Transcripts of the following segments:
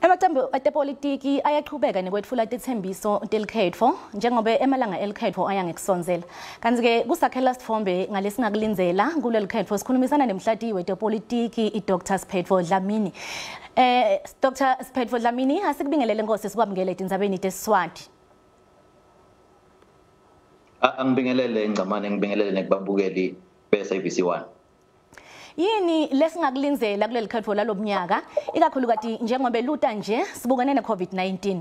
Amacembu etepolitiki ayaqhubeka nekwetfula titsembiso telikhetfo njengobe emalanga elikhetfo aya ngekusondzela. Kanti-ke kusakhela sitfombe ngalesingakulindzela kuleli khetfo sikhulumisana nemhlati wetepolitiki iDr Siphetfo Dlamini. Dr Siphetfo Dlamini, asikubingelele Nkosi, sikwamukele etindzabeni teSiswati. Angibingelele Ngcamane, ngibingelele nekubabukeli be-SABC 1. Yini lesingakulindzela kuleli khetfo lalomnyaka, ikakhulukati njengobe luta nje sibukene ne-COVID-19?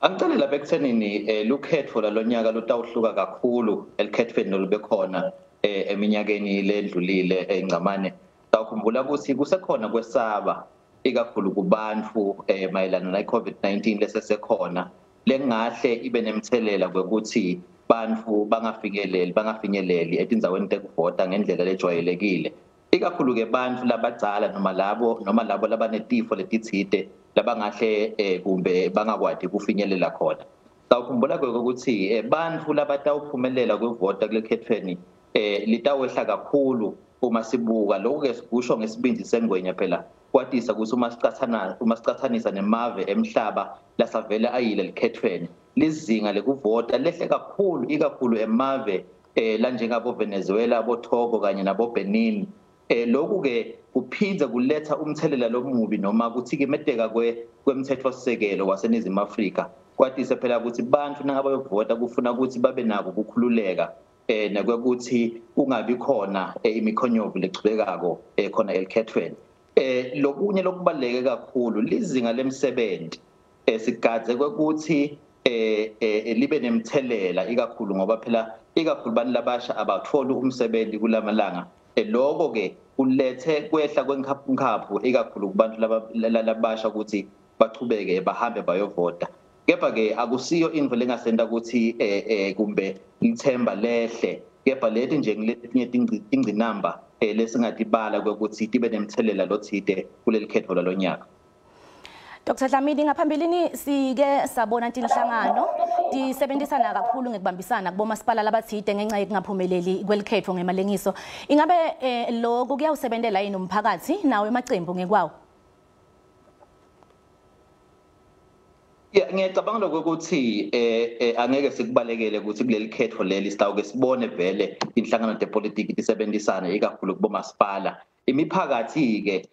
Angicale lapha ekuthenini lukhetfo lalonyaka lutawuhluka kakhulu elikhethweni lolube khona eminyakeni lendlulile. Ngcamane, tawukhumbula ukuthi kusekhona kwesaba ikakhulu kubantfu mayelana ne-COVID-19 lesesekhona, lengahle ibe nemthelela kwekuthi bantfu bangafinyeleli etindzaweni tekuvota ngendlela lejwayelekile, ikakhulu-ke bantfu labadzala noma labo labanetifo letitsite labangahle kumbe bangakwati kufinyelela khona. Tawukhumbula-ke ukuthi bantfu labatawuphumelela kuvota kule khethweni litawehla kakhulu uma sibuka lokhu-ke, sikusho ngesibindi sengwenya phela, kwatisa ukuthi uma sicathanisa nemave emhlaba lasavele ayile likhethweni, lizinga lekuvota lehle kakhulu, ikakhulu emave lanjengabo Venezuela, bo Togo kanye nabo Benin. Lokhu-ke kuphindze kuletha umthelela lomubi noma kuthikimeteka kwemthetfosisekelo waseNingizimu Afrika, kwatise phela ukuthi bantfu nangabe kufuna ukuthi babe nako kukhululeka nekwekuthi kungabi khona imikhonyovu lechubekako khona elikhethweni. Lokunye lokubaluleke kakhulu, lizinga lemsebenzi sigadze kwekuthi libe nemthelela, ikakhulu ngoba phela ikakhulu bantu labasha abatholi umsebenzi kulamalanga. Lokho ke kulethe kwehla kwenkhaphunkhaphu ikakhulu kubantu labasha ukuthi bachubeke bahambe bayovota. Kepha-ke akusiyo intfo lengasenta ukuthi kumbe lithemba lehle, kepha leti nje ngiletinye tingcinamba lesingatibala kwekuthi tibe nemthelela lotsite kuleli khetfo lalonyaka. Dr Dlamini, ngaphambilini sike sabona tinhlangano tisebenzisana kakhulu ngekubambisana kubomasipala labatsite ngenxa yekungaphumeleli kwelikhetfo ngemalengiso. Ingabe lokhu kuyawusebentela yini umphakathi nawo emacembu ngekwawo? Yeah, ngiyacabanga lokho ukuthi angeke sikubalekele ukuthi kuleli khetfo leli sitawuke sibone vele inhlangano tepolitiki tisebenzisana ikakhulu kubomasipala. Imiphakathi-ke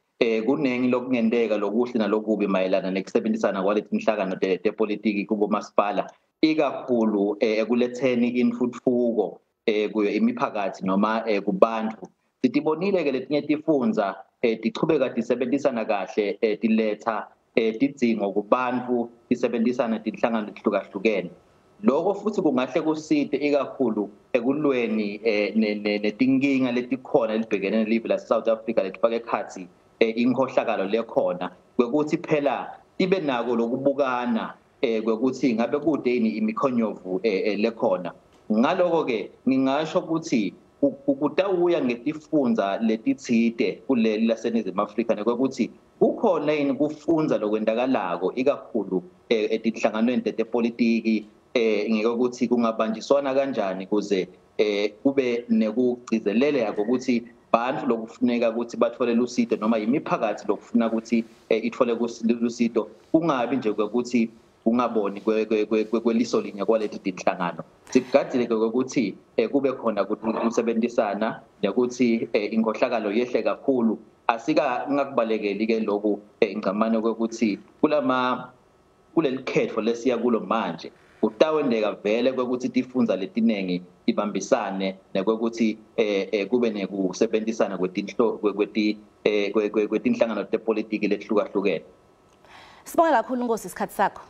kunengi lokungenteka lokuhle nalokubi mayelana nekusebenzisana kwaleti tinhlangano tepolitiki kubomasipala, ikakhulu ekuletheni intfutfuko kuyo imiphakathi noma kubantfu. Sitibonile-ke letinye tifundza tichubeka tisebenzisana kahle, tiletha tidzingo kubantfu, tisebenzisana tinhlangano letihlukahlukene. Lokho futhi kungahle kusite ikakhulu ekulweni netinkinga letikhona elibhekene nelive lase-South Africa letifaka ekhatsi inkhohlakalo lekhona, kwekuthi phela ibe nako lokubukana kwekuthi ngabe kude yini imikhonyovu lekhona. Ngaloko-ke ngingasho ukuthi kutawuya ngetifundza letitsite kuleli laseNingizimu Afrika, nekwekuthi kukhona yini kufundza lokwentakalako ikakhulu etinhlanganweni tetepolitiki ngekuthi kungabanjiswana kanjani kuze kube nekugcizeleleka kokuthi bantfu lokufuneka ukuthi bathole lusito noma imiphakathi lokufuna ukuthi ithole lusito, kungabi nje kwekuthi kungaboni kweliso linye kwaleti tinhlangano. Sikugadzile-ke kwekuthi kube khona kusebenzisana nekuthi inkhohlakalo yehle kakhulu. Asika ngakubalekeli-ke loku Ngcamane kwekuthi kuleli khetfo lesiya kulo manje kutawenteka vele kwekuthi tifundza letinengi tibambisane nekwekuthi kube nekusebenzisana kwetinhlangano tepolitiki letihlukahlukene. Sibonge kakhulu Nkosi isikhathi sakho.